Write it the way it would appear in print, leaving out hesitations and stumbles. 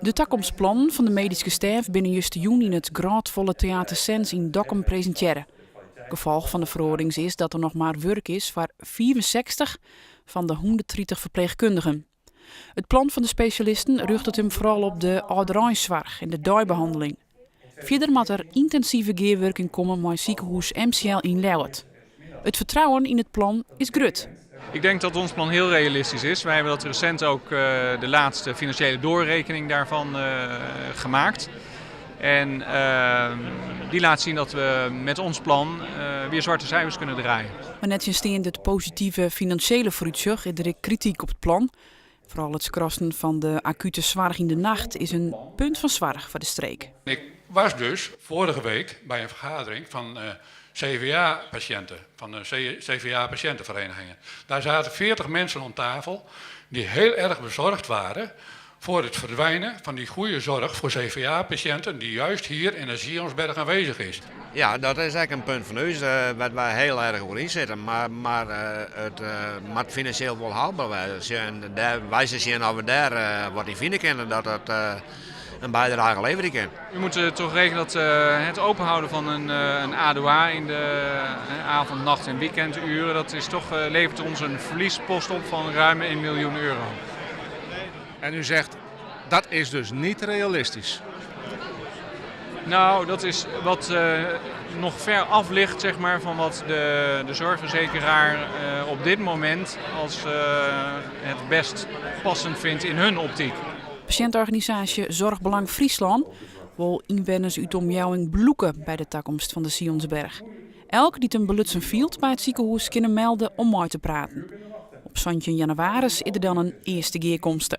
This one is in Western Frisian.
De takomstplannen fan de medyske stêf binne justerjûn yn it grôtfolle Teater Sens yn Dokkum presintearre. Gefolch fan de feroarings is dat der noch mar wurk is foar 65 fan de 130 ferpleechkundigen. It plan fan de spesjalisten rjochtet him foaral op de âldereinsoarch en de deibehanneling. Fierder moat der yntinsive gearwurking komme mei sikehûs MCL yn Ljouwert. It fertrouwen yn it plan is grut. Ik denk dat ons plan heel realistisch is. Wij hebben dat recent ook de laatste financiële doorrekening daarvan gemaakt. En die laat zien dat we met ons plan weer zwarte cijfers kunnen draaien. Mar nettsjinsteande it positive finansjele foarútsjoch is der ek krityk op it plan. Foaral it skrassen fan de akute soarch yn de nacht is in punt fan soarch foar de streek. Ik was dus vorige week bij een vergadering van CVA-patiënten, van de CVA-patiëntenverenigingen. Daar zaten 40 mensen om tafel die heel erg bezorgd waren voor het verdwijnen van die goede zorg voor CVA-patiënten die juist hier in de Sionsberg aanwezig is. Ja, dat is ek in punt fan ús wêr't wy hiel erch oer yn sitte. Mar, mar it moat finansjeel wol haalber wêze. En dêr, wy sille sjen oft we dêr wat yn fine kinne dat dat in bydrage leverje kin. U moet toch rekenen dat het openhouden van een ADOA in de avond, nacht en weekenduren, dat is toch, levert ons een verliespost op van ruim 1 miljoen euro. En u zegt, dat is dus niet realistisch. Nou, dat is wat nog ver af ligt zeg maar, van wat de zorgverzekeraar op dit moment als het best passend vindt in hun optiek. Pasjinteorganisaasje Zorgbelang Fryslân wol ynwenners út de omjouwing belûke by de takomst fan de Sionsberg. Elk dy't him belutsen fielt by it sikehûs kin him melde om mei te praten. Op 17 jannewaris is der dan in earste gearkomste.